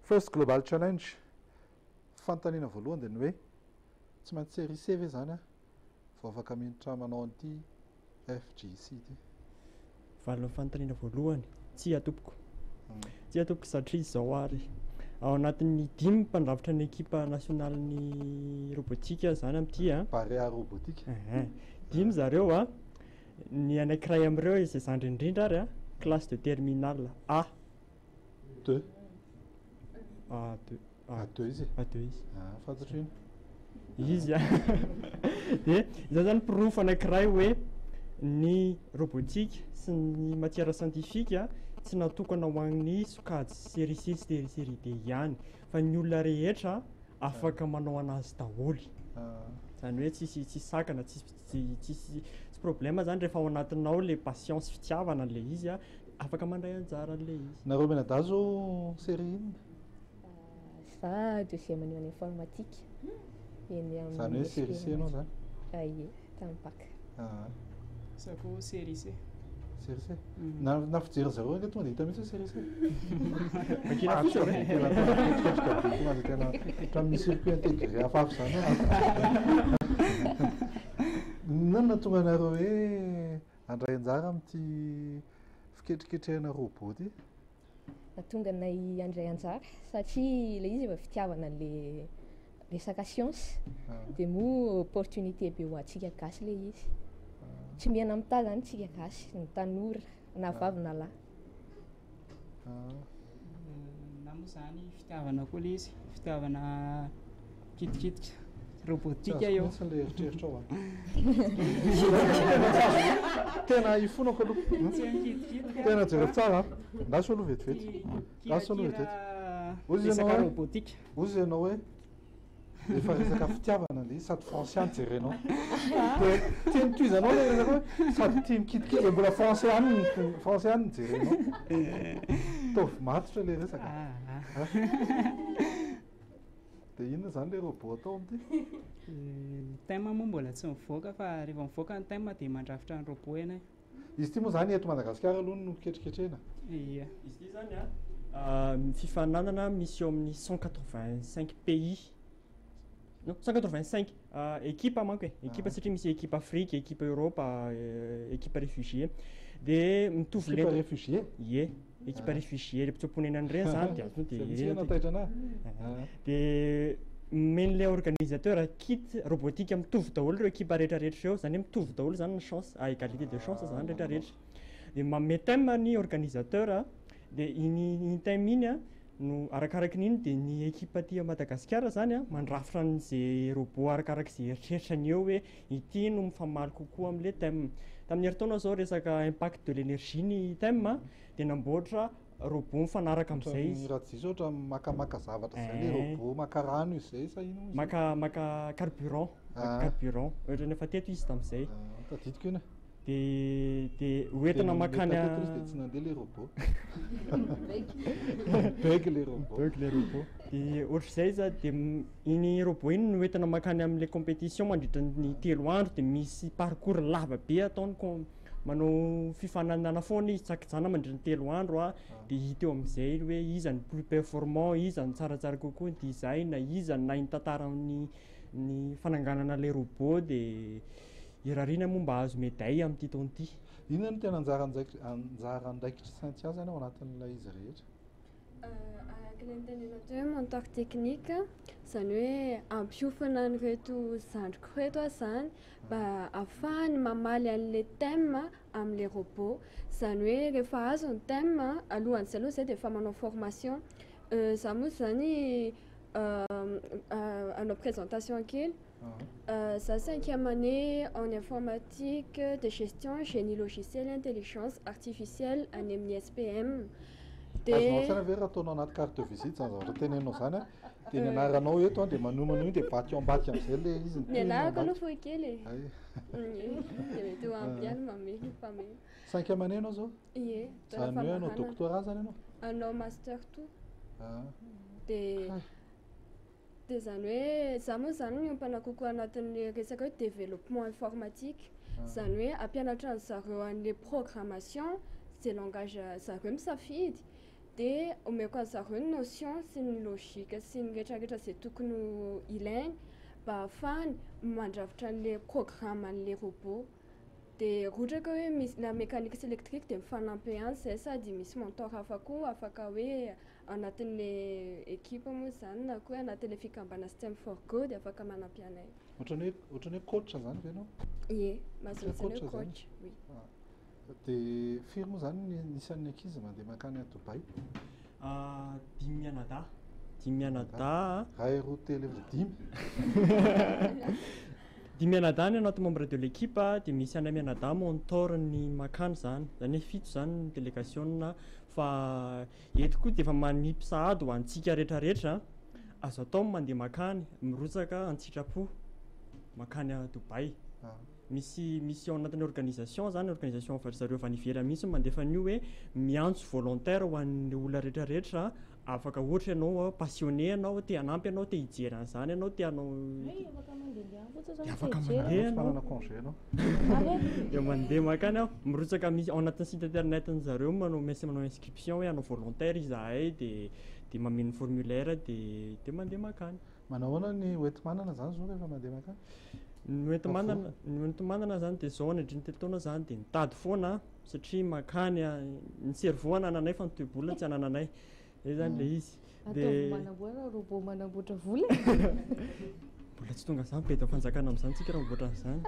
First Global Challenge. Fanontaniana voalohany dia ny hoe tsy maintsy série C ve izany aho vao afaka miditra manao an'ity FGC ity? Valin'ny fanontaniana voalohany, tsia tompoko. Tsia tompoko satria izao ary, ao anatin'ny dimy mpandrafitra ny ekipa nasionalin'ny robotika izany amin'ity an. Barea robotika. Dimy zareo an, ny anankiray amin'ireo izay zandry indrindra ary an, classe de terminale A. Deux. A deux. A deux izy. A deux izy. Ah, fantatro iny. Izy a. Dia izay zany porofo anankiray hoe ny robotique sy ny matière scientifique tsy natokana ho an'ny sokajy série C sy série D ihany fa ny olona rehetra afaka manao anazy daholo. Izany hoe tsisy tsisy sakana, tsisy tsisy tsy problème zany rehefa ao anatinao le passion sy fitiavana le izy a, afaka mandray anjara an'le izy. Nareo mianadahy zao série inona? Za deuxième année en informatique eny amin'ny Zany hoe série C ianao zany? Ie, tamin'ny bac. Za koa série C. Série C? Na na fijery zareo ange tonga dia hita mihitsy hoe série C. Vakina fotsiny e. Tena tena ketriketrika be tonga dia tena hatramin'ny circuit intégré hafahafa izany hoe. Inona no nahatonga anareo hoe handray anjara amin'ity fiketriketrehana robot ity? Nahatonga anay handray anjara satria ilay izy efa fitiavana an'ilay resaka siansa dia moa opportunité be ho antsika gasy ilay izy. Tsy mihena mitaha izany tsika gasy, ny tanora na vavy na lahy. Na moa izany fitiavana koa ilay izy, fitiavana kitikitika robotika eo. Tsy azoko mihitsy ilay eritreritrao an. Tena ifonako aloha. Tsy mikitikitika. Tena jereo tsara an. Andraso aloha vetivety. Andraso aloha vetivety. Hoy izy ianao Resaka hoe, robotika. hoy izy ianao hoe efa resaka fitiavana ilay izy sady français ihany jerenao. Dia tia mitohizanao ilay resaka hoe sady tia mikitikitika dia mbola français ihany ny français ihany ny jerenao. Ataovy matotra ilay resaka. Dia inona izany ilay robot atao amin'ity? Ny thème moa mbola tsy mivoaka fa rehefa mivoaka ny thème dia mandrafitra ny robot ianay. Izy ity moa izany eto Madagasikara aloha no ketriketrehina. Ia. Izy ity izany an, fifaninanana misy eo amin'ny 185 pays, non 185 équipe manko e, équipe satria misy équipe Afrique, équipe Europe, équipe réfugié, dia mitovy Équipe lenta. réfugié? Ie. Ekipa réfugié le mpitsoa-ponenana ireny zany dia tonga Zay dia mihitsy no nataitra anahy. Dia omen'ilay organisateur kit robotique mitovy daholo ireo ekipa rehetrarehetra ireo, zany hoe mitovy daholo zany ny chance, à égalité de chance zany rehetrarehetra. Dia manome thème ny organisateur dia iny iny thème iny an no arakarakin'iny dia ny ekipa aty Madagasikara zany an mandrafitra an'izay robot arakarak'izay eritreritrany eo hoe Ity no mifamaly kokoa amin'ilay thème. Tamin'ny herintaona izao resaka impact de l'énergie ny thème dia namboatra robot mifanaraka amin'izay izy. Ohatran'ny raha tsy diso ohatran'ny makamaka zavatra izay ilay robot maka rano izy izay sa inona moa izy io? Maka maka carburant, maka carburant. Ohatran'ny efa teto izy tamin'izay. Tadidiko iny e. Dia dia hoentina mankany Dia teto izy dia tsy nandeha ilay robot. Bug ilay robot. Bug ilay robot. Dia ohatr'izay izy dia Iny robot iny no entina mankany amin'ilay compétition mandritra ny 3 andro dia misy parcours lava be ataony com- manao fifaninanana foana izy tsakijana mandritra ny 3 andro a, dia hita eo amin'izay hoe iza no plus performant, iza no tsaratsara kokoa ny design, iza no nahay nitantara ny ny fananganana ilay robot dia irariana moa mba hahazo médaille amin'ity taona ity. Inona no tena anjara andraikitry anjara andraikitr'i Cynthia zany ao anatin'ilay izy rehetra? Araka ilay notenenina teo hoe mentor technique, izany hoe hampiofana an'ireto zandriko ireto aho izany mba ahafahany mamaly an'ilay thème amin'ilay robot. Izany hoe rehefa azo ny thème, alohan'izay aloha izay dia efa manao formation. Izaho moa izany hanao présentation kely. Za cinquième année en informatique de gestion génie logiciel et intelligence artificielle any amin'ny SPM. Dia azonao an-tsaina ve raha ataonao anaty carte de visite izany zavatra teneninao izany an, dia ny anaranao eto an, dia manohy manohy dia vaky ao ambadika amin'izay ilay izy. Ny anarako aloha fohy kely e. Dia mety ho ampy ihany mameno mpameno. Cinquième année ianao izao? Ie. Izany hoe hanao doctorat izany ianao? Hanao master two. Dia Dia izany hoe za moa izany miompana kokoa anatin'ny resaka hoe développement informatique, izany hoe hampianatra an-dry zareo an'ilay programmation, izay langage zareo misafidy. De omeko an'zareo ny notion sy ny logique sy ny rehetrarehetra zay tokony ho ilainy mba ahafahany mandrafitra an'le programme an'le robot. De raha ohatra ka hoe misy na mécanique sy électrique, de mifanampy ihany zay, sady misy mentor hafa koa afaka hoe anatin'le équipe moa zany, na koa hoe anatin'le fikambana STEM for Good, afaka manampy anay. Ohatrany hoe coach zany ve anao? Ie, mahazo Ohatran'ny lazaina hoe coach zany. Coach, oui. Ah. De firy moa zany ny nisan'ny ankizy mandeha mankany à Dubaï? Ah, dimy mianadahy, dimy mianadahy. Ray, roa, telo, efatra, dimy. Dimy mianadahy ny anaty membre de l'équipe a, de misy anay mianadahy mentor ny makany zany, zany hoe fito zany ny délégation. Fa eto koa de efa manipy sahady ho antsika rehetrarehetra, azo atao ny mandeha makany, mirotsaka an-tsitrapo makany à Dubaï. Misy ao anatin'ny organisation zany, organisation avy zareo avy any ivelany mihitsy mandefa an'io hoe miantso volontaire ho an'ny olona rehetrarehetra afaka, ohatra ianao passionné ianao, te hanampy ianao, te hijery an'izany ianao, te hanao. Hey, afaka mandehandeha fotsiny zany. De afaka te hijery. mandeha ianao. Manana congé anao. Are? De mandeha makany aho, mirotsaka, misy ao anatin'ny site internet zareo, manao, misy manao inscription hoe hanao volontaire izahay, de mameno formulaire, de mandeha makany. Manao ahoana ny hoenti-manana zany zao rehefa mandeha makany? Ny hoenti-manana zany de zao, nandritra ny 3 taona zany de nitady foana, satria makany ny cerveau anananay fa ny toe-bola tsy anananay, zay zany le izy. Ataovy De manamboara robot manamboatra vola. Mbola tsy tonga zany be da fanjakana am'izany tsika raha mivoatra an'izany.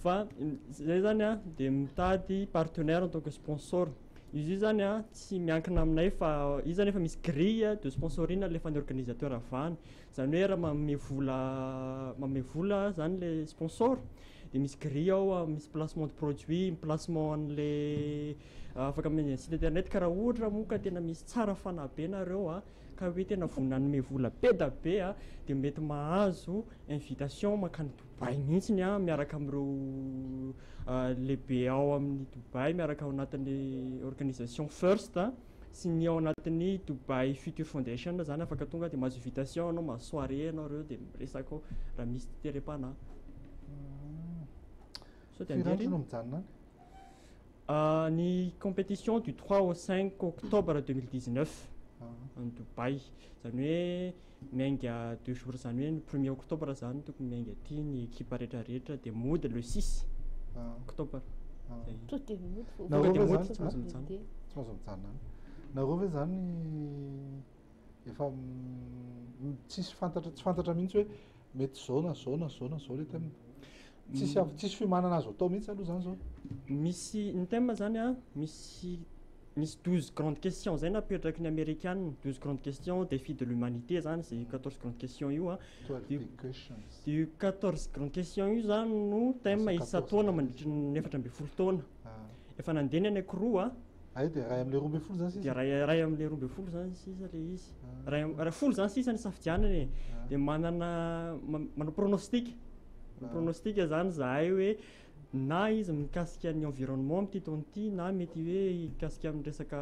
Fa zay zany a, de mitady partenaire en tant que sponsor izy io zany a, tsy miankina aminay, fa izy zany efa misy grille de sponsoring alefa ny organisateur avany, zany hoe raha manome vola zany le sponsor, de misy grille ao misy placement de produit, placement an'le afaka amin'ny site internet. Ka raha ohatra moa ka tena misy tsara fanahy nareo a, ka hoe tena vonona hanome vola be da be a, de mety mahazo invitation mankany Dubaï mihitsiny a, miaraka amin'ireo lehibe ao amin'ny Dubaï, miaraka ao anatin'ny organisation First a, sy ny ao anatin'ny Dubai Future Foundation zany. Afaka tonga de mahazo invitation anao, mahazo soirée anao reo, de miresaka ao raha misy terem-panahy sao de Firy andeha andro ry? no mijanona any? Ny compétition du 3 au 5 octobre 2019 en Dubaï, zany hoe miainga 2 jours, zany hoe ny 1er octobre zany tokony miainga aty ny équipe rehetrarehetra, de mody le 6 octobre. Zay. To de mody vao- Nareo Tonga de ve mody, zany- tsy maintsy mijanona. Tsy maintsy mijanona any nareo ve zany? Efa tsisy fantatra, tsy fantatra mihitsy hoe mety zao na zao na zao na zao le thème? Tsisy tsisy fiomanana azo atao mihitsy aloha zany zao? Misy ny thème zany a, misy 12 grandes questions zay napetraky ny américaine, 12 grandes questions, défi de l'humanité zany zay 14 grandes questions io a. 12 big questions. De 14 grandes questions io zany no thème Asa isan-taona 14 mandritry ny 14 taona. Efa nandeha ny anankiroa a. Ay, de ray am'le 12 zany De sisa? ray am'le 12 zany sisa le izy. Ray 10 zany sisa ny safidianana e. De manana manao pronostic. Pronostic zany zahay hoe na izy mikasika ny environnement am'ty taona ity, na mety hoe mikasika amin'ny resaka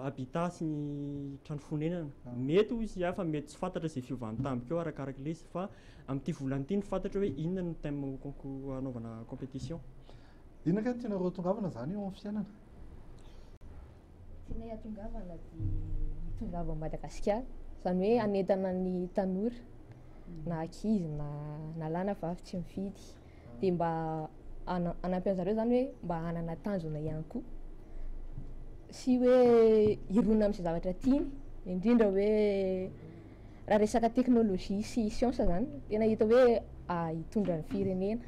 habitat sy ny trano fonenana. Mety ho izy fa mety tsy fantatra zay fiovan'ny tampoka eo arakaraka le izy, fa am'ty volana ity ny fantatra hoe inona no thème ho concours anaovana compétition. Inona ka ny tianareo tongavana zany eo amin'ny fiainana? Tianay atongavana de mitongava Madagasikara, zany hoe anentana ny tanora, na ankizy na lahy na vavy, tsy mifidy, de mba anampy an'zareo zany hoe mba hanana tanjona ihany koa sy hoe hirona amin'izay zavatra tiany, indrindra hoe raha resaka teknôlôjia sy siansa zany tena hita hoe hitondra ny firenena,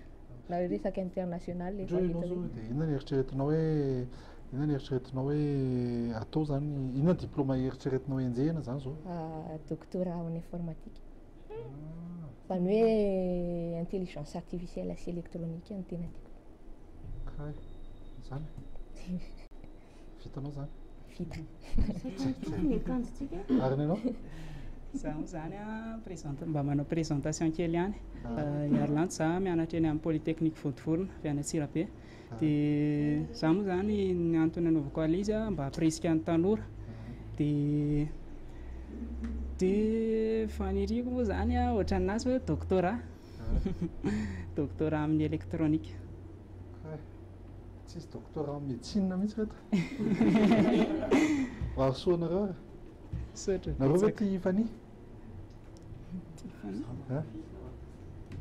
na hoe resaka international efa Ohatra hoe hita ianao zao hoe de inona ny eritreretinao hoe, inona ny eritreretinao hoe atao zany, inona diplôme eritreretinao enjehina zany zao? Doctorat en informatique, zany hoe intelligence artificielle sy électronique no tena tiako. Kay zany vitanao zany? Vita. Ny akanjontsika. Ary ny anao? Zaho zany a, présente, mba manao présentation kely ihany. Iarlanto za, mianatra eny amin'ny Polytechnique Vontovorona, avy any Antsirabe. De za moa zany, ny antony anaovako an'ilay izy a, mba hampirisika ny tanora. De faniriako moa zany a, ohatran'anazy hoe doctorat amin'ny électronique. Kay. Tsisy docteur en médecine mihitsy reto. Mirary soa anareo ary. Misaotra Nareo ve betsaka. tia Fanny? Tia Fanny?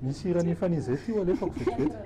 Misy hiran'i Fanny zay ty ho alefako vetivety.